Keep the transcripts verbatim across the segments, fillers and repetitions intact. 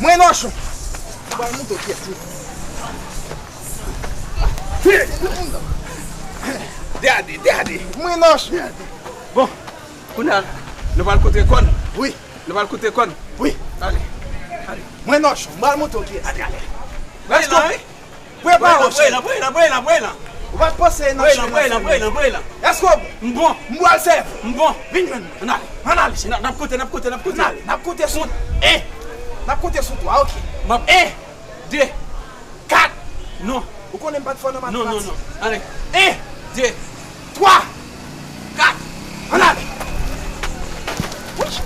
Mwen nòchon. Mwen monte pyès li. Dèyè, dèyè. Mwen nòchon. Bon, kounye a, nou pral kontre kòn. Wi. Nou pral kontre kòn. Wi. Ale, ale. Mwen nòchon. Mwen monte pyès. Ale, ale. Let's go. Prepare w, cheri. Bwè lan, bwè lan, bwè lan. Ou pa t panse nan cheri nan fini. Bwè lan, bwè lan, bwè lan. Èske w bon? M bon. M pral sèvi. M bon. Vin jwenn mwen. Ann ale. Ann ale, cheri. N ap konte, n ap konte, n ap konte. Ann ale. N ap konte sou en. N ap konte sou twa, oke. M ap en, de, kat. Non. Ou konnen m pa t fò nan matematik. Non, non, non. Ale. En, de, twa, kat. Ann ale. Wouch.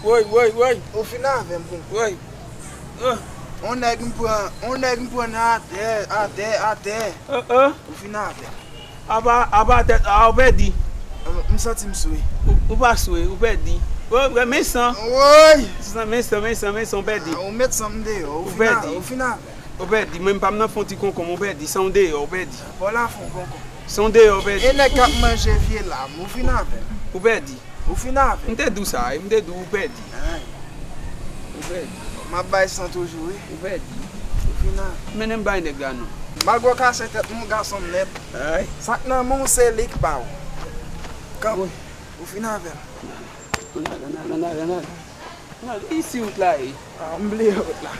Woy, woy, woy. Ou fin avè m, King. Woy. Ah. On nèg m pran, on nèg m pran nan atè, atè, atè. Ah, ah. Ou fin avè m. Apa, apa tèt, a, ou pèdi. M, m santi m swe. Ou, ou pa swe, ou pèdi. Woy, woy, men san. Woy. San, men san, men san, men san, ou pèdi. Ah, ou met san m deyò, ou fin a-, ou fin avè m. Ou pèdi, men m pa m nan fon ti konkonm, ou pèdi, san w deyò, ou pèdi. Bò la fon konkonm. San w deyò, ou pèdi. E nèg k ap manje vye lam, ou fin avè m. Ou pèdi. Ou fin avè m. M te di w sa, m te di w ou pèdi. Ay. Ou pèdi. M ap bay san toujou, wi. Ou pèdi. Ou fin avè m. Mennen m bay nèg la non. Malgre w kase tèt m, ou gason m nèt. Ay. Sa k nan men w, se li k pa w. Kanpe. Ou fin avè m. Ann ale, ann ale, ann ale, ann ale. Ann ale, isi wout la ye. Ah, m bliye wout la.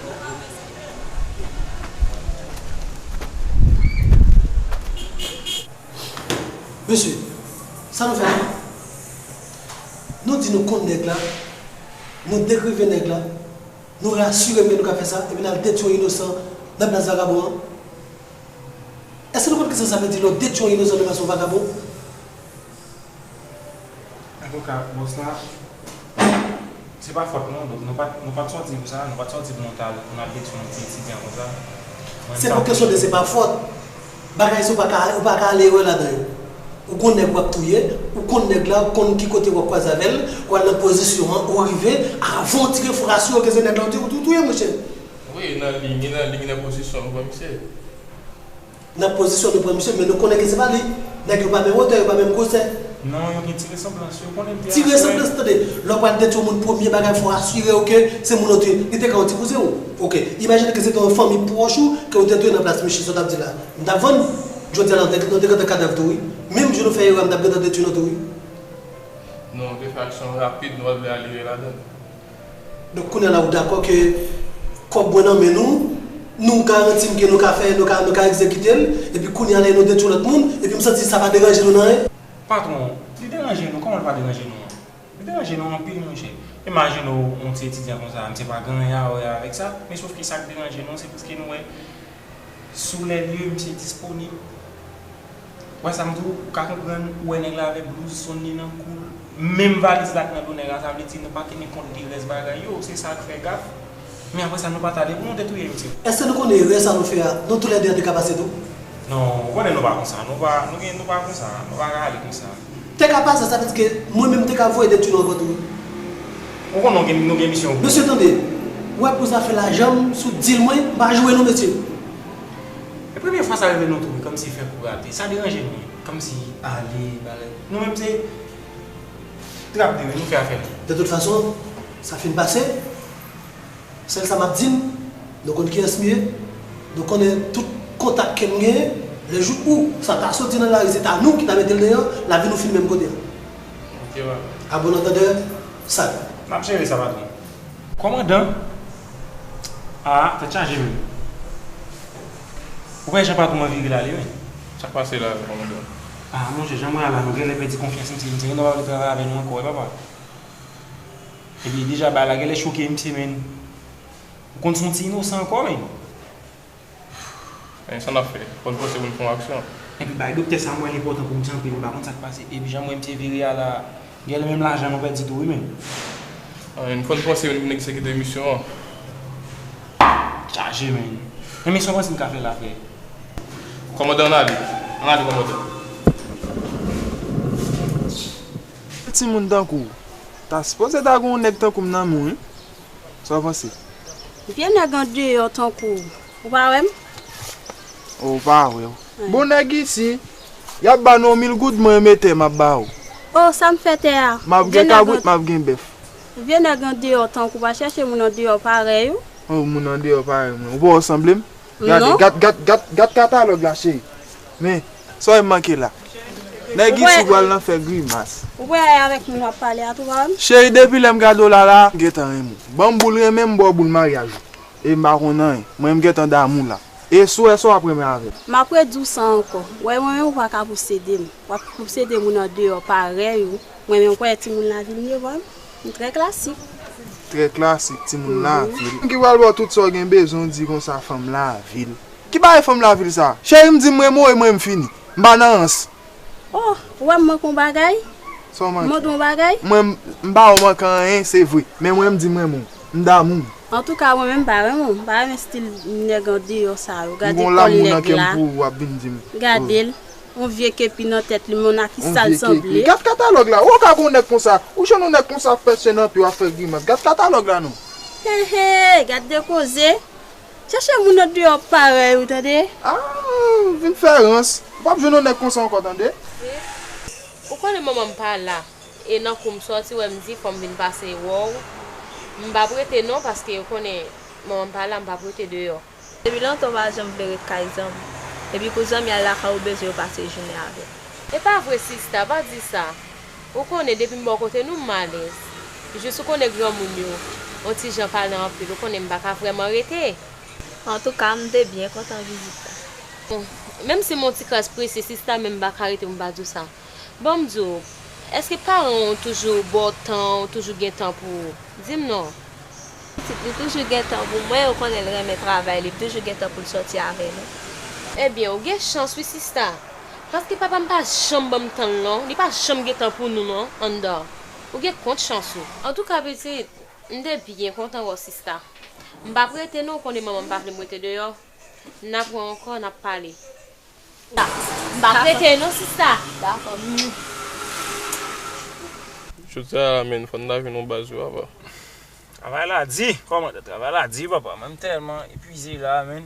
Mesye, sa nou fè la? Nou di nou konn nèg la, nou dekrive nèg la, nou rasire m ke nou ka fè sa, epi n al detwi yon inosan nan plas vagabon an? Èske nou konn kisa sa vle di lè w detwi yon inosan nan plas yon vagabon? Avoka, bòs la, se pa fòt nou, donk nou pa t, nou pa t sòti pou sa, nou pa t sòti pou nou t al, pou n al detwi yon ti etidyan konsa. Se pa kesyon de se pa fòt. Bagay sa ou pa ka, ou pa ka ale erè ladan yo. Ou konn nèg w ap touye, ou konn nèg la, ou konn ki kote w ap kwaze avè l, ou al nan pozisyon an, ou rive, avan w tire, fò w asire w ke se nèg la ou te, ou tou touye, monchè. Wi, nan liy, li nan liy, li nan pozisyon, nou pran misye. Nan pozisyon nou pran misye, men nou konnen ke se pa li. Nèg yo pa menm wotè, yo pa menm gwosè. Non, yo gen ti resanblans, yo konnen m te aswè. Ti resanblans, tande. Lè w pral detwi yon moun, premye bagay, fò w asire w ke se moun ou te, li te ka yon ti kouzen w. Oke, imajine ke se te yon fanmi pwòch ou ke w te touye nan plas misye, sa w t ap di la? M t ap vann. Jodi a la, nou te, nou te gentan kadav tou, wi. Menm jou nou fè erè a, m t ap gentan detwi nou tou, wi. Non, w te fè aksyon rapid, nou pa t vle ale erè ladan l. Donk, kounye a la, ou dakò ke kòb mwen nan men nou, nou garanti m ke nou ka fè, nou ka, nou ka egzekite l, epi kounye a la, nou detwi lòt moun, epi m santi sa pa deranje nou nan anyen? Patwon, li deranje nou, kòman l pa deranje nou an? Li deranje nou anpil, monchè. Imajine w, yon ti etidyan konsa, misye pa gen anyen a wè avèk sa, men sòf ke sa k deranje nou, se paske nou wè sou lè lye, misye disponib. Wè sa m di w, ou ka konprann, ou wè nèg la avèk blouz sonn li nan kou l, menm valiz la k nan do nèg la, sa vle di nou pa teni kont de rès bagay yo, se sa k fè gaf. Men apre sa, nou pa t ale pou nou te touye misye. Èske nou konnen erè sa nou fè a, nou toulède te ka pase tou? Non, ou konnen nou pa konsa, nou pa, nou gen, nou pa konsa, nou pa ka ale konsa. Te ka pase, sa vle di ke mwen menm te ka voye detwi nou ankò tou, wi. Ou konnen nou gen, nou gen misyon. Mesye, tande, ou wè pou zafè lajan m, sou dil mwen, m pa jwe non, mesye. E premye fwa sa rive nou tou, wi, kòmsi fè kou rate. Sa deranje nou, wi. Kòmsi ale, bagay. Nou menm se trap de, wi, nou fè afè nou. De tout fason, sa fin pase. Sèl sa m ap di n, nou konn kiyès m ye, nou konnen tout kontak ke m genyen, lè jou ou sa ta soti nan lari, se ta nou ki ta mete l deyò, lavi nou fin menm kote a. Ok, papa. A bon antandè, salut. N ap jere sa, patwon. Kòmandan, a, tèt chaje menm. Ou wè jan patwon an vire l ale, wi. Sa k pase la, kòmandan? A, monchè, jan mwen a la, nou genlè pèdi konfyans, misye, misye genlè pa vle travay avè nou ankò, wi, papa. Epi deja bagay la genlè choke misye, menn. Ou konn se yon ti inosan ankò, menn. Men sa n ap fè? Fò n panse pou n fè yon aksyon. Epi bay doktè sa mwen enpòtan pou m di anpil, m pa konn sa k pase. Epi jan m wè misye vire a la, genlè menm lajan nou pèdi tou wi, menn. Anyen, fò n panse pou n egzekite misyon an. Chaje, menn. Men, men sa w panse n ka fè la, frè? Kòmandan, ann ale. Ann ale, kòmandan. Timoun tankou w, ta sipoze ta gen yon nèg tankou m nan men w, wi. Sa w panse? Vye nèg andeyò tankou w, ou pa wè m? O, ou pa wè w. Bon, nèg isi, y ap ba nou yon mil goud, mwen mete m ap ba ou. Oh, sa m fè tè a. M ap gen kabrit, m ap gen bèf. Vye nèg andeyò tankou w pa chèche moun andeyò parèy ou. Oh, moun andeyò parèy mwen. Ou pa wè w sanble m? Gade, gad, gad, gad, gad katalòg la, cheri. Men, sa w wè m manke la? Nèg isi pral nan fè grimas. Ou wè avèk moun w ap pale a tou, pa wè m? Cheri, depi lè m gade w la, la, m gentan renmen w. Ban m boul renmen m, ba w boul maryaj ou. E m pa konn anyen. Mwen, m gentan damou la. E si w wè sa w ap renmen avè m. M ap redi w sa ankò. Wè, mwen menm, ou pa ka posede m. W ap posede moun andeyò parèy ou. Mwen menm, kwè timoun lavil m ye, wè. M trè klasik. Trè klasik, timoun lavil. Ki pral ba w tout sa w gen bezwen, w di konsa fanm lavil. Ki bagay fanm lavil sa? Cheri m di m renmen w e mwen m fini. M pa nan rans. Oh, ou wè m manke yon bagay? Sa w manke? M mande yon bagay? Mwen, m pa wè w manke anyen, se vre. Men mwen, m di m renmen w. M damou w. Antouka, mwen menm, m pa renmen w. M pa renmen stil nèg andeyò sa yo. Gade kòl nèg la. M gon lanmou nan kè m pou ou, w ap vin di m. Gade l. Yon vye kepi nan tèt li, men w a ki sa l sanble. Gad katalòg la. Ou ka gon nèg konsa. Ou jwenn yon nèg konsa ap fè sè nan pye w ap fè grimas. Gad katalòg la non. He, he, gad de koze. Chèche moun andeyò parèy ou, tande. Ah, vin fè rans. Ou p ap jwenn yon nèg konsa ankò, tande. Ou konnen manman m pa la. E nan kou m sòti, wè m di fò m vin pase wè w. M p ap rete non, paske ou konnen manman m pa la, m p ap rete deyò. Depi lontan w pa janm vle ret kay zanmi. Epi kou zanmi al lakay ou bezwen yo pase jounen avè w. E pa vre sista, pa di sa. Ou konnen depi m bò kote nou m alèz. Jis ou konnen granmoun yo, yon ti jan pale anpil, ou konnen m pa ka vrèman rete. Antouka, m te byen kontan vizit la. Bon, menm si m yon ti kras prese sista, men m pa ka rete pou m pa di w sa. Ban m di w, èske paran w toujou ba w tan, w toujou gen tan pou ou? Di m non. Pitit, li toujou gen tan pou mwen, ou konnen l renmen travay, li toujou gen tan pou l sòti avè nou. Ebyen, ou gen chans wi sista. Paske papa m pa janm ban m tan l non, li pa janm gen tan pou nou non, anndan. Ou gen kont chans ou. Antouka pitit, m te byen kontan wè w sista. M p ap rete non, ou konnen manman m pa vle m rete deyò. N ap wè ankò, n ap pale. M p ap rete non sista. Dakò. Jodi a la menn, fò n ta jwenn yon baz wi papa. Travay la di, kòmandan, travay la di papa, mwen m tèlman epuize la menn.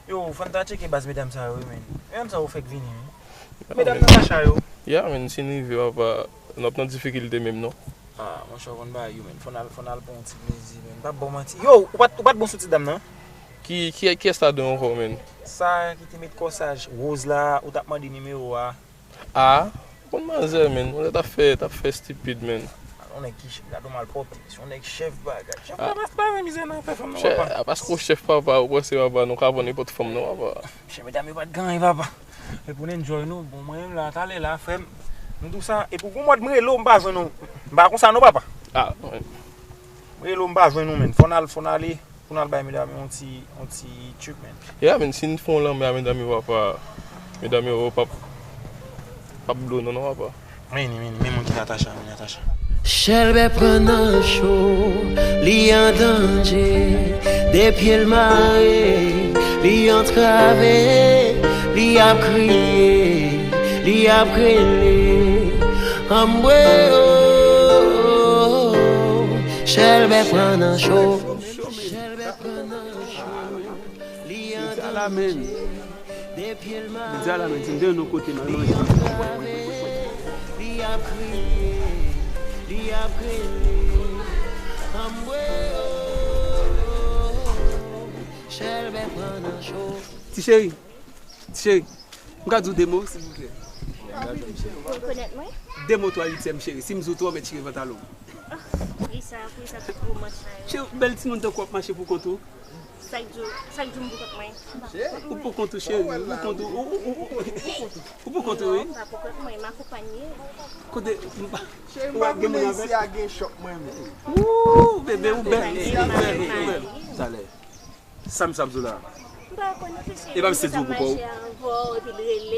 Yo, fò n ta tcheke baz medam sa yo wi menn. Medam sa yo fèk vini wi. Medam Natacha yo. Ya menn, si n rive papa, n ap nan difikilte menm non. Ah, monchè, ou konn bagay yo menn. Fò n al, fò n al pran yon ti plezi menn. M p ap ba w manti. Yo, ou pa t, ou pa t bon sou ti dam nan? Ki, ki, kiyès ladan yo ankò, menn? Sa ki te met kòsaj woz la, ou t ap mande nimewo a. A, ou konn manzè, menn. Manzè t ap fè, t ap fè estipid, menn. Yon nèg ki ch-, gade yon malpwòpte, se yon nèg chèf bagay. Chèf pa, pa, pa renmen mizè nan afè fanm nan, papa. A, paske w chèf, papa, ou panse, papa, nou ka pran nenpòt fanm, non, papa. Chèf medam yo pa t gen anyen, papa. E pou n enjoy nou, bon, mwen menm la, talè la, frè m, nou di w sa, epi gon mòd m rele w, m pa jwenn ou. M pa konsa, non, papa. A, wi. M rele w, m pa jwenn ou, menn. Fò n al, fò n ale, pou n al bay medam yo yon ti, yon ti trip, menn. Ya, menn, si n fè yon lanmè a medam yo, papa, medam yo p ap, p ap blo nou, non, papa. Vini, vini, men moun ki Natacha, men Natacha. Chèlbè pran nan cho, li an danje, de pye l mare, li antrave, li ap kriye, li ap rele, anmwe o, Chèlbè pran nan cho. Chèlbè pran nan cho, li an danje, de pye l mare, li ap kriye, li ap rele, anmwe o, Chèlbè pran nan cho. Ti cheri, ti cheri, m ka di w de mo, silvouplè? Ou rekonèt mwen? De mo, twa ityèm, cheri. Si m di w twò, mèt chire pantalon m. Poukisa, poukisa tout romans sa yo? Cheri, bèl timoun tankou w ap mache pou kont ou. Sa k di w, sa k di w m pou kont mwen? Ou pou kont ou, cheri, ou pou kont ou, ou, ou, ou, ou, ou pou kont ou, wi. Non, m pa pou kont mwen, m akonpanye. Kote, m pa, cheri, m pa konnen isi a gen chòk mwen menm. Wou, bebe, ou bèl, ou bèl, ou bèl. Talè. Sa misye ap di w la? M pa konnen, mesye. E pa misye di w pou kò w?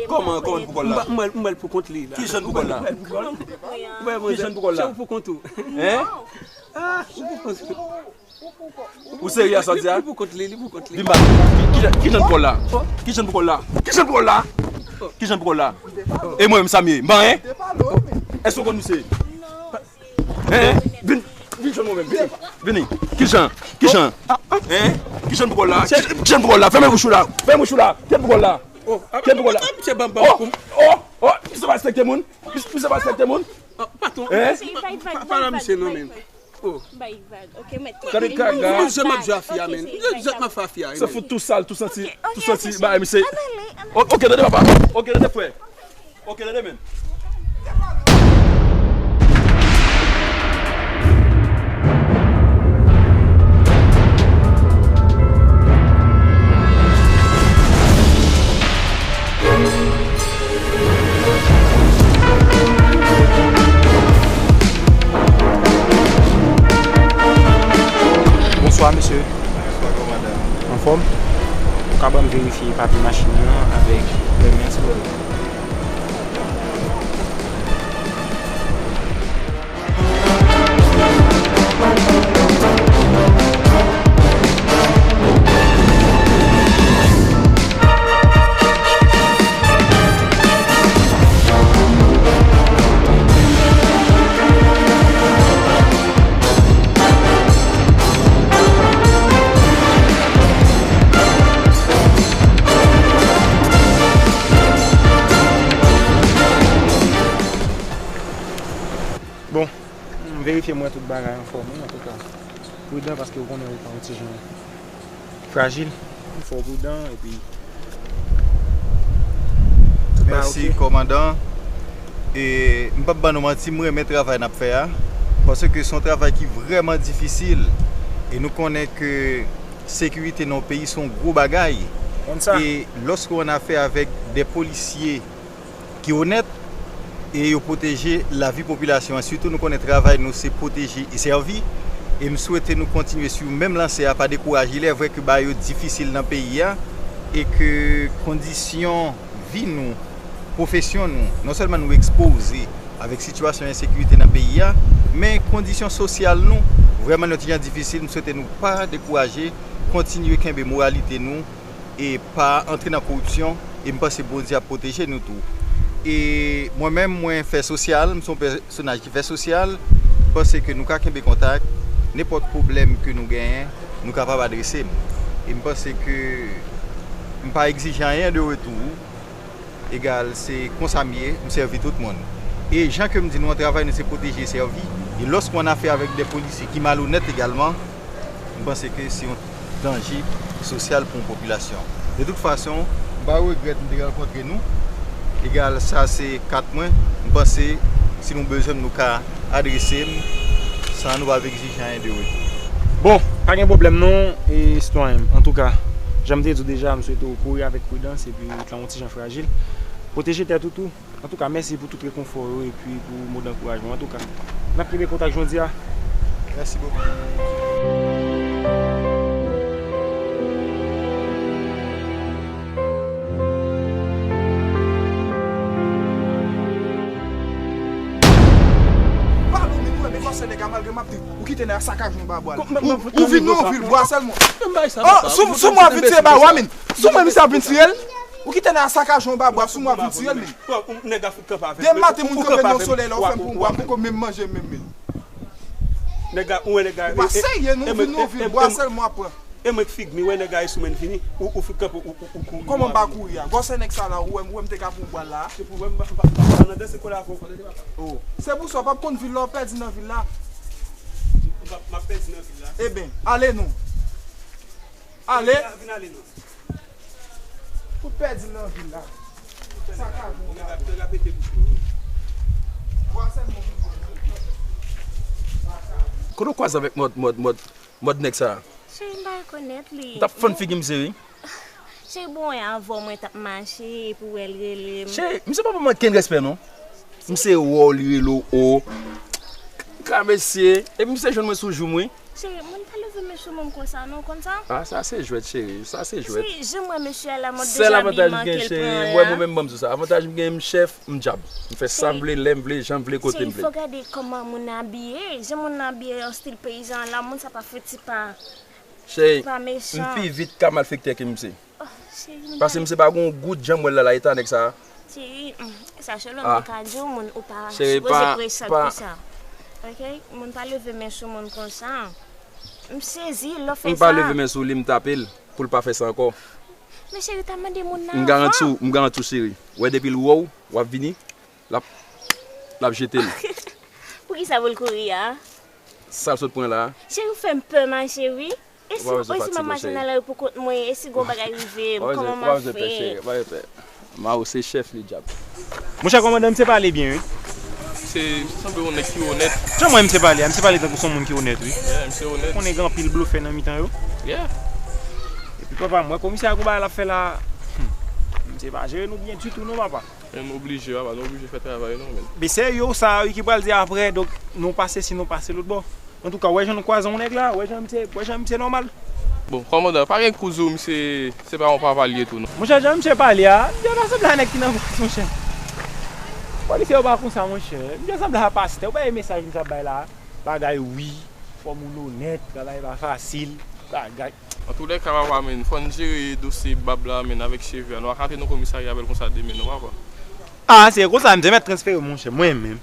Kòman, kòman pou kò l la? M pral, m pral pou kont li la. Kijan pou kò l la? Kijan pou kò l la? Chè, ou pou kont ou. Hein? Ah, ou pou kont ou. Ou serye a sa w di a? Li pou kont li, li pou kont li. Di m pa, kijan, kijan pou kò l la? Kijan pou kò l la? Kijan pou kò l la? Kijan pou kò l la? E mwen menm sa m ye? M pa anyen? Èske w konn misye? Hein? Vin, vin jwenn mwen menm, vini. Vini. Kijan? Kijan? Hein? Kijan pou kò l la? Kijan, kijan pou kò l la? Fèmen bouch ou la. Fèmen bouch ou la. Kijan pou kò l la? Kijan pou kò l la? Misye ban m, ban m kou. Oh, oh, oh, misye pa respekte moun. Misye pa respekte moun. Patwon, pa pale a misye non, men. Oh. Bay vag. Ok, mèt. Gade kaga. Mwen jwe map jwe a fi a, men. Jwe map jwe a fi a. Se fout tou sal, tou santi, tou santi bagay misye. Ok, tande papa. Ok, tande frè. Ok, tande men. Bonswa, mesye. Bonswa, kòmandan. Anfòm? Ou ka ban m verifye papye machin nan avèk pèmi an, silvouplè? Bon, m verifye m wè tout bagay anfòm wi, antouka. Pridan paske ou konnen ou pa yon ti jan frajil. Fò w pridan, epi... Mèsi, kòmandan. E m p ap ban nou manti, m renmen travay n ap fè a, paske se yon travay ki vrèman difisil. E nou konnen ke sekirite nan yon peyi se yon gwo bagay. E lòske w annafè avèk de polisye ki onèt e yo pwoteje lavi popilasyon an. Sitou, nou konnen travay nou se pwoteje e sèvi. E m swete nou kontinye sou menm lanse a, pa dekouraje. Ilèvrè ke bagay yo difisil nan peyi a e ke kondisyon vi nou, pwofesyon nou, non sèlman nou ekspoze avèk sitiyasyon ensekirite nan peyi a, men kondisyon sosyal nou vrèman yon ti jan difisil. M swete nou pa dekouraje, kontinye kenbe moralite nou e pa antre nan koripsyon, e m panse Bondye ap pwoteje nou tou. E mwen menm, mwen fè sosyal, m se yon pèsonaj ki fè sosyal, m panse ke nou ka kenbe kontak, nenpòt pwoblèm ke nou genyen, nou kapab adrese m. E m panse ke m pa egzije anyen de retou, egal, se konsa m ye, m sèvi tout moun. E jan ke m di nou an, travay nou se pwoteje e sèvi. E lòske w annafè avèk de polisye ki malonèt egalman, m panse ke se yon danje sosyal pou yon popilasyon. De tout fason, m pa regrèt m te rankontre nou. Egal, sa se kat mwen. M panse, si nou bezwen m, nou ka adrese m san nou pa egzije anyen de retou. Bon, pa gen pwoblèm non, e sitwayen m. Antouka, jan m te di w deja, m swete w kouri avèk pridans epi wout lan yon ti jan frajil. Pwoteje tèt ou tou. Antouka, mèsi pou tout rekonfò yo epi pou mo dankourajman. Antouka, n ap kenbe kontak jodi a. Mèsi bokou. Pale w, men ou wè, men kòmsi nèg la, malgre m ap di, ou kite nèg la sakaje yon babwa. Ou, ou vin nan yon vil bwa sèlman. Oh, sou, sou mwen vin tiye babwa, men. Sou mwen misye ap vin tiye l. Ou kite nèg la sakaje yon babwa, sou mwen ap vin tiye l, men. Nèg la fout kanpe avèk. Demen maten, moun kanpe nan solèy la, ou fè m pou yon bwa, m poko menm manje menm, men. Nèg la, ou wè nèg la. Ou pa serye, non, vin nan yon vil bwa sèlman w ap pran. E mwen k figi m, wè nèg la e sou mwen vini. Ou, ou fout kanpe, ou, ou, ou kouri. Kòman m pa kouri a? Gwosè nèg sa la, ou wè m, ou wè m te ka pran yon bwa la. Se pou wè m pa, pa, pa, pa nan danse kole avè w. Oh. Se pou sa, w p ap konn vil la, w pèdi nan vil la. M p ap, m ap pèdi nan vil la. Eben, ale non. Ale. Vin ale non. Ou pèdi nan vil la. Sa ka bon. Nèg ap, nèg ap pete bouch ou. Bwa sèlman pou bwa. Kote w kwaze avèk mòd, mòd, mòd, mòd nèg sa a? Cheri, m pa rekonèt li. M t ap fann figi misye wi. Cheri, bon, e avè w mwen t ap mache, epi w wè l rele m. Cheri, misye pa ban m okenn respè non. Misye wè w, li rele w o. Ka mesye. Epi misye jwenn mwen sou jou m wi. Cheri, moun pa leve men sou moun konsa non, konn sa? Ah, sa se jwèt, cheri. Sa se jwèt. Cheri, jan m wè mesye a la, mòd dezabiman ke l pran an. Sèl avantaj m gen, cheri, m wè mwen menm ban m di w sa. Avantaj m gen, m chèf, m dyab. M fè sa m vle, lè m vle, jan m vle, kote m vle. Cheri, fò w gade kòman moun nan abiye. Jan moun nan abiye an stil peyizan an la, moun sa pa fouti pa, pa mechan. Cheri, m pi vit ka malfektè ke misye. Oh, cheri, moun pa... Paske misye pa gon gout jan m wè l la, la, eta nèg sa a. Cheri, hmm, sa se lòm ki ka di w, moun, ou pa sipoze presant konsa. Ok? Moun pa leve men sou moun konsa. M sezi lè w fè sa. M pa leve men sou li, m tape l pou l pa fè sa ankò. Men cheri, ta mande moun nan avan. M garanti w, m garanti w, cheri. Wè depi l wè w, w ap vini, l ap L ap jete l. Poukisa pou l kouri a? Sa l sot pran la. Cheri, ou fè m pè mache wi. E si m ap mache nan lari pou kont mwen, e si gon bagay rive m, kòman m ap fè? Mao se chèf li djab. Monchè kòmandan, misye pale byen wi. Se sanble yon nèg ki onèt. Jan mwen misye pale a, misye pale tankou se yon moun ki onèt wi. Yeah, misye onèt. Konnen gen anpil blofè nan mitan yo. Yeah. Epi papa, m wè komisè a gon bagay l ap fè la. Hmm. Misye pa jere nou byen ditou non papa. Men nou oblije papa, nou oblije fè travay nou men. Men se yo sa wi ki pral di apre, donk nou pase si nou pase lòt bò. Antouka, w wè jan nou kwaze yon nèg la, w wè jan misye, w wè jan misye nòmal. Bon, kòmandan, pa gen kouz ou misye, se pa yon papa l ye tou non. Monchè, jan misye pale a, misye pa sanble a nèg ki nan gwòs, monchè. Polisye yo pa konsa, monchè. Misye sanble a pastè, ou pa wè mesaj misye ap bay la? Bagay wi, fò moun onèt, travay pa fasil, bagay. Antoulèka papa men, fò n jere dosye bab la men avèk cheve a. Nou a kante nan komisarya avè l konsa demen non papa. Ah, se konsa, m te mèt transfere monchè, mwen menm.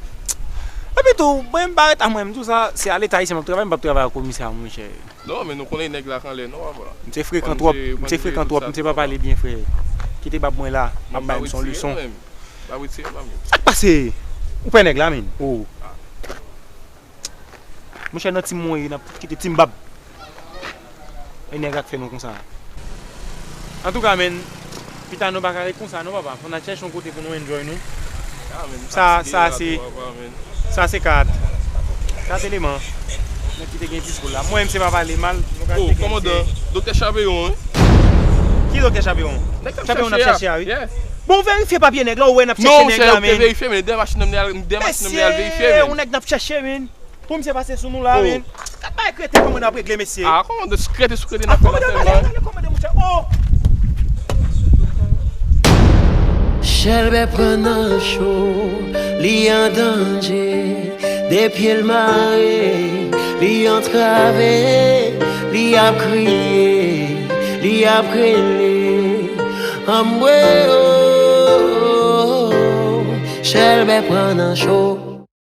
Epi tou, mwen m pa ret a mwen, m di w sa, se a leta ayisyen m ap travay, m p ap travay a komisè a monchè. Non, men nou konnen nèg la k anlè non papa. M se frekan twòp, m se frekan twòp, m se pa pale byen frè. Kite bab mwen la, ap bay m son leson. Sa k pase? Ou pè nèg la menm? Oh. Monchè nan team mwen ye, n ap kite team bab. E nèg la k fè nou konsa. Antouka menn, pita nou pa ka ret konsa non papa. Fò n al chèche yon kote pou nou enjoy nou. Sa sa se sa se kat. Kat eleman. Nèg ki te gen diskou la. Mwen menm se pa pale mal. Oh, kòmandan, Doktè Chaperon wi. Ki Doktè Chaperon? Chaperon n ap chèche a wi. Bon, verifye papye nèg la, ou wè n ap chèche nèg la menn. Non, monchè, yo te verifye men dèyè machin nan m te al verifye menn. Mesye, yon nèg n ap chèche menn. Pou misye pase sou nou la menn. Gad bagay krete kòmandan ap regle mesye. Ah kòmandan, krete sou krete n ap fè la sèlman. Chèlbè pran nan cho, li an danje. De pye l mare, li antrave. Li ap kriye, li ap rele. Anmwe o, Chèlbè pran nan cho.